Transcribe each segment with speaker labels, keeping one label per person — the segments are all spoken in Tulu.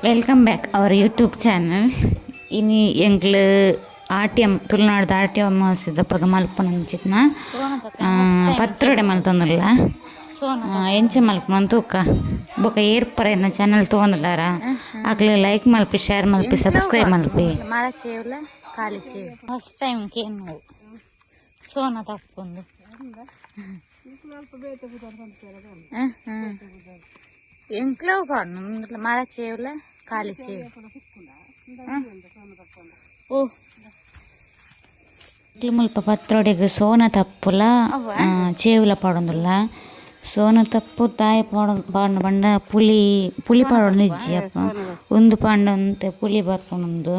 Speaker 1: Welcome back our YouTube channel. ಇನಿ ಎಂಕ್ಲು ಆಟ್ಯಂ ತುಳುನಾಡ್ದ ಆಟ್ಯ ಅಮಾವಾಸ್ಯೆದ ಮಲ್ಪುನಂಚಿತ್ನ ಪತ್ರೊಡೆ ಮಲ್ತೊಂದುಲ್ಲ ಎಂಚ ಮಲ್ಪುನ ತೂಕ ಬೊಕ ಏರ್ಪರ ಎನ್ನ ಚಾನಲ್ ತೂವೊಂದುಲ್ಲಾರ ಅಕ್ಲ್ ಲೈಕ್ ಮಲ್ಪಿ ಶೇರ್ ಮಲ್ಪಿ ಸಬ್ಸ್ಕ್ರೈಬ್ ಮಲ್ಪಿ.
Speaker 2: ಮರ ಚೇವ್ಲ ಖಾಲಿ ಚೇವು ಫಸ್ಟ್ ಟೈಮ್ ಕೇನು ಸೋನ ತಪ್ಪೊಂದು. ಎಂಕ್ಲವು ಪಾಡ್ನು ಮರ ಚೇವ್ಲ ಖಾಲಿ ಚೇವು. ಓ
Speaker 1: ಎಂಕ್ಲು ಮುಲ್ಪ ಪತ್ರೊಡೆಗ್ ಸೋನ ತಪ್ಪುಲ ಚೇವುಲ ಪಾಡೊಂದುಲ್ಲ. ಸೋನ ತಪ್ಪು ದಾಯೆ ಪಾಡುನ ಪಂಡ ಪುಲಿ ಪುಲಿ ಪಾಡೊಂದು ಇಜ್ಜಿ ಅಪ್ಪ ಉಂದು ಪಾಂಡ ಒಂತೆ ಪುಲಿ ಬರ್ಪುಂಡು.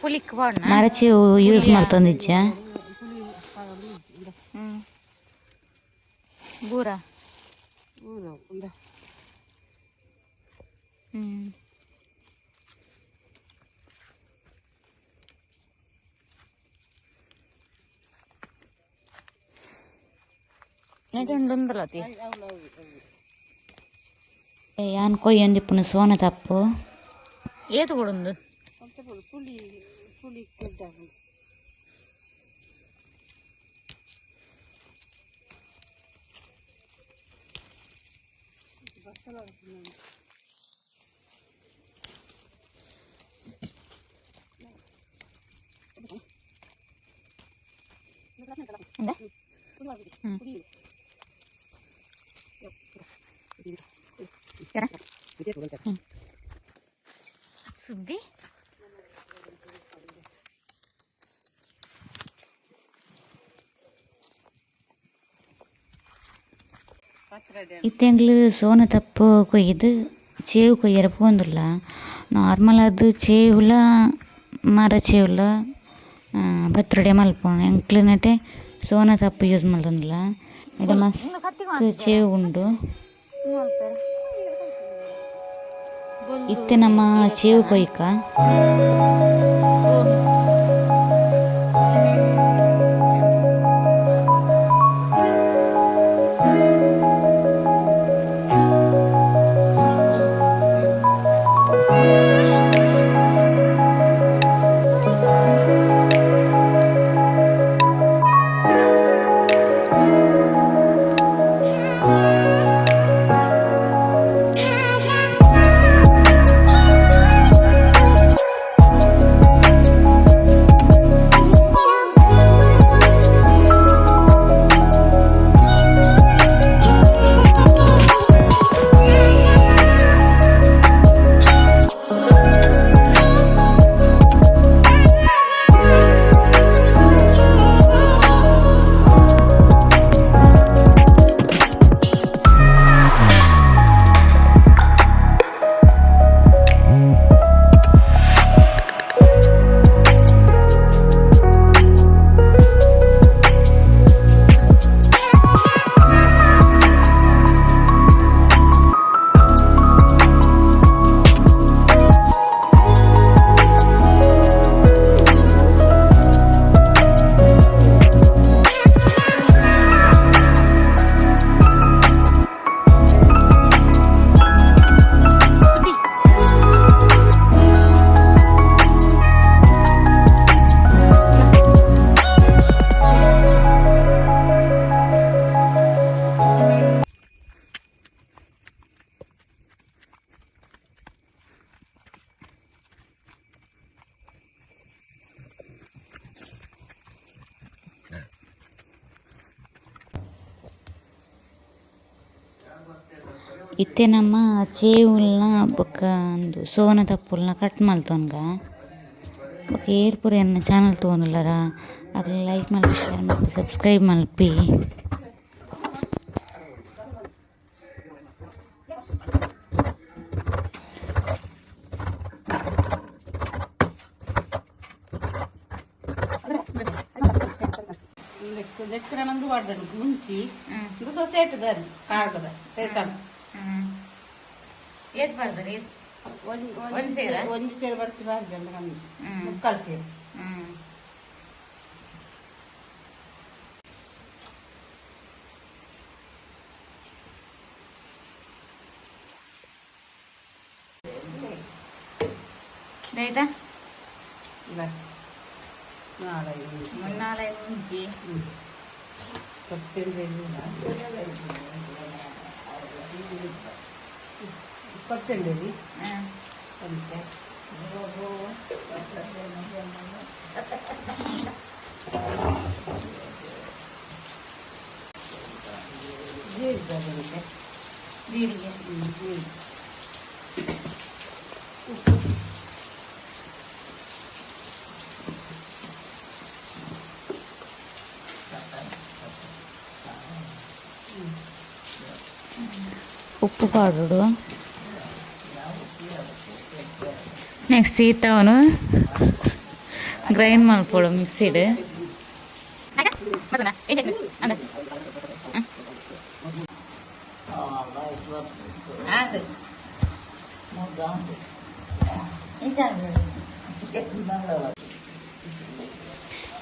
Speaker 2: ಪುಲಿಕ್ ಪಾಡ್ನ
Speaker 1: ಮರ ಚೇವು ಯೂಸ್ ಮಲ್ತೊಂದಿಜ್ಜ.
Speaker 2: ಬೂರ. ಉಂಡುಂದಲತಿ.
Speaker 1: ಯಾನ್ ಕೊಯ್ಯೊಂದಿಪ್ಪುನ ಸೋನ ತಪ್ಪು.
Speaker 2: ಏತ್ ಕೊಡುಂದು? ಸುದ್ದಿ.
Speaker 1: ಇತ್ತೆ ಎಂಕ್ಲು ಸೋನ ತಪ್ಪು ಕೊಯ್ದು ಚೇವು ಕೊಯ್ಯರೆ ಪೋವೊಂದುಲ್ಲ. ನಾರ್ಮಲ್ ಆದ್ ಚೇವುಲ ಮರ ಚೇವುಲ ಪತ್ರೊಡೆ ಮಲ್ಪುನು. ಎಂಕ್ಲೆನಟೆ ಸೋನ ತಪ್ಪು ಯೂಸ್ ಮಲ್ತೊಂದುಲ್ಲ. ಇಡೆ ಮಸ್ತ್ ಚೇವು ಉಂಡು. ಇತ್ತೆ ನಮ ಚೇವು ಕೊಯ್ಕ. ಇತ್ತೆ ನಮ ಚೇವುಲ್ನ ಬೊಕ್ಕ ಉಂದು ಸೋನ ತಪ್ಪುಲ್ನ ಕಟ್ ಮಲ್ತೊನ್ಗ. ಬೊಕ ಏರ್ ಪೂರ ಎನ್ನ ಚಾನಲ್ ತೂವೊಂದುಲ್ಲೆರ ಅಕುಲು ಲೈಕ್ ಮಲ್ಪಿ ಶೇರ್ ಮಲ್ಪಿ ಸಬ್ಸ್ಕ್ರೈಬ್ ಮಲ್ಪಿ.
Speaker 3: ದೆಕ್ಕರನಂದು ಪಾಡ್ದನು ಮುಂಚಿ ಇದು ಸೊಸೈಟಿದ ಕಾರ್ಡದ ರೇಷನ್.
Speaker 2: ಏತ್ ಪಾಡ್ದರ್ ಏತ್? ಒಂಜಿ ಸೇರ?
Speaker 3: ಒಂಜಿ ಸೇರು ಬರ್ತಿ ಬಾರ್ದು ಅಂತ ಕಮ್ಮಿ, ಮುಕ್ಕಾಲು ಸೇರು.
Speaker 2: ಆಯ್ತಾ?
Speaker 3: ನಾಲ್ಕೈದು ಮುಂಚಿ.
Speaker 2: ಮುನ್ನಾಲೈದು ಮುಂಚಿ.
Speaker 3: ಕೊತ್ತಂಬರಿ.
Speaker 2: ಹಾಂ.
Speaker 3: ಅಂತೆ. ಜೀರಿಗೆ ಬಂತೆ.
Speaker 2: ಜೀರಿಗೆ.
Speaker 3: ಜೀರಿಗೆ, ಉಪ್ಪು.
Speaker 1: ಉಪ್ಪು ಪಾಡೋಡು. ನೆಕ್ಸ್ಟ್ ಈತವನು ಗ್ರೈಂಡ್ ಮಲ್ಪೊಡು ಮಿಕ್ಸಿಡ್.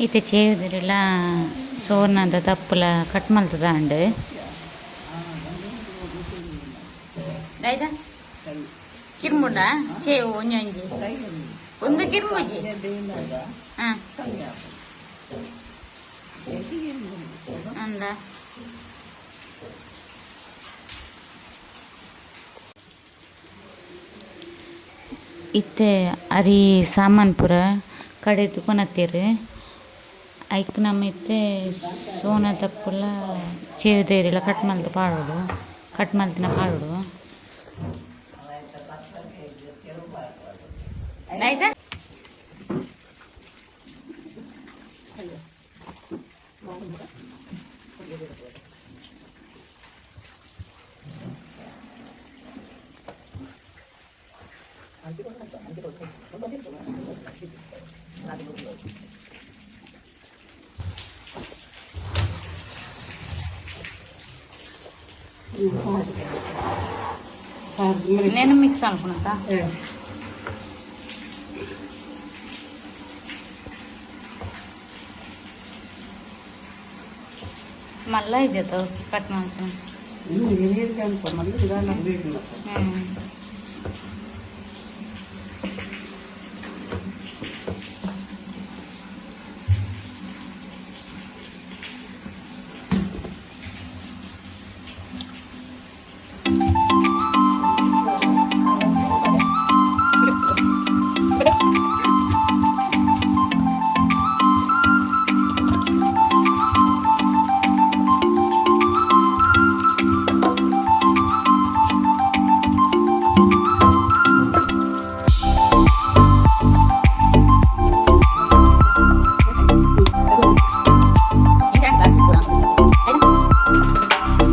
Speaker 1: ಇತ್ತೆ ಚೇದಿರೆಲ್ಲ ಸೋರ್ನದ ತಪ್ಪುಲ ಕಟ್ ಮಲ್ತದಾಂಡ್.
Speaker 2: ಆಯ್ತಾ? ಕಿರ್ಮುಂಡ ಚೇವು ಒಂಜೊಂಜಿ ಒಂದು ಕಿರ್ಮುಜಿ. ಹಾಂ, ಅಂದ.
Speaker 1: ಇತ್ತೆ ಅರಿ ಸಾಮಾನ್ ಪೂರ ಕಡೆದು ಕೊನತ್ತೆರ್. ಐಕ್ ನಮ ಇತ್ತೆ ಸೋನ ತಪ್ಪುಲ ಚೇವುದೇರಿಲ ಕಟ್ ಮಲ್ತ್ ಪಾಡೊಡು, ಕಟ್ ಮಲ್ತಿನ ಪಾಡೊಡು.
Speaker 2: ಆಯ್ತಾ? నేను మిక్స్ అనుకున్నా. మళ్ళీ ఇది కట్ ಮಾಡ್ತೀನಿ.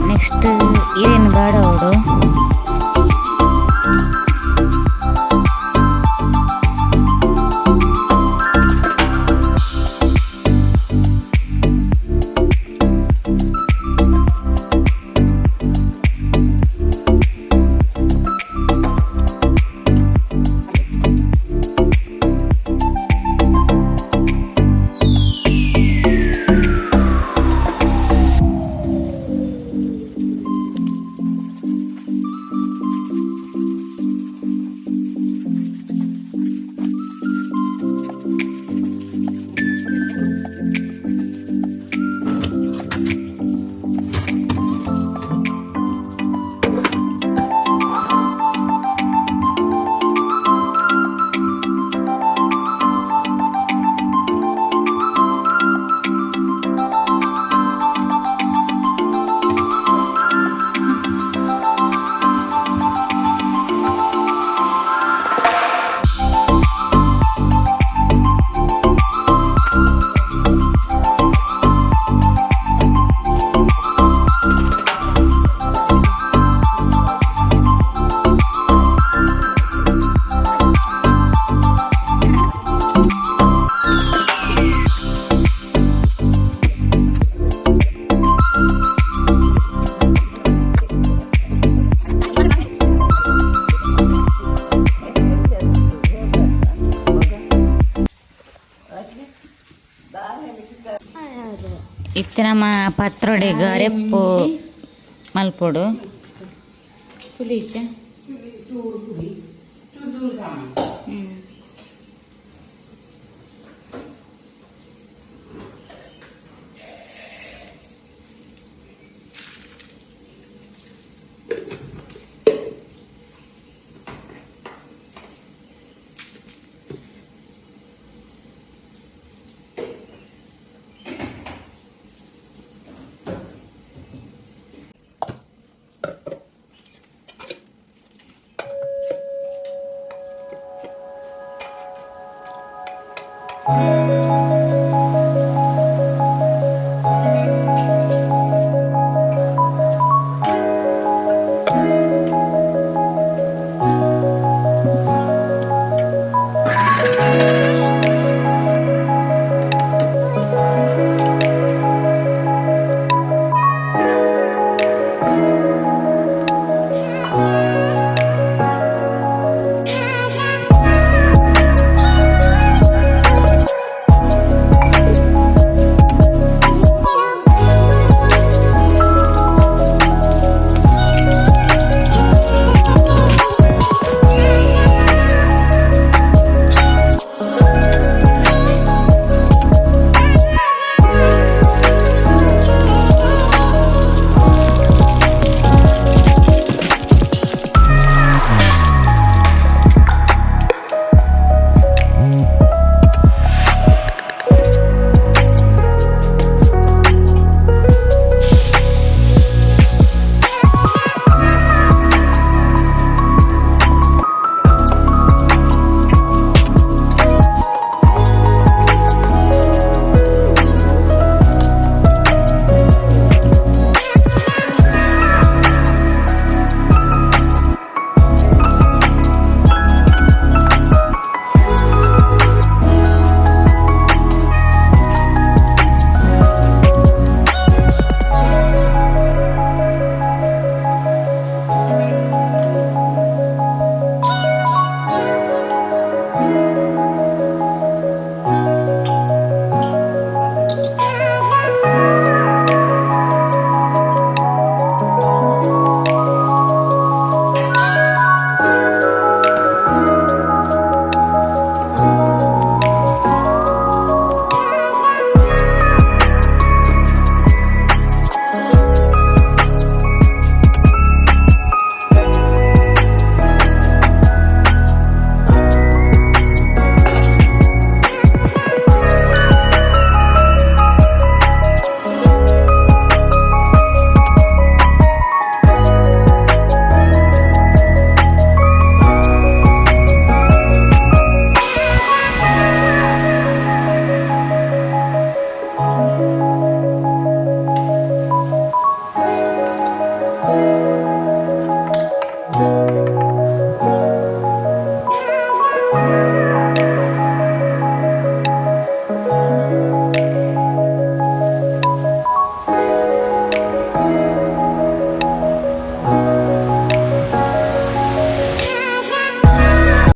Speaker 1: ನೆಕ್ಸ್ಟ್ ಇರೇನು ಬಾಡೋಡು. ಇತ್ತೆ ನಮ್ಮ ಪತ್ರೊಡೆಗ್ ಅರೆಪ್ಪು ಮಲ್ಪೊಡು.
Speaker 2: ಪುಲಿ ಇತ್ತೆ.
Speaker 3: ಚೂರು ಪುಡಿ, ಚೂರು ಸಾಮಾನು.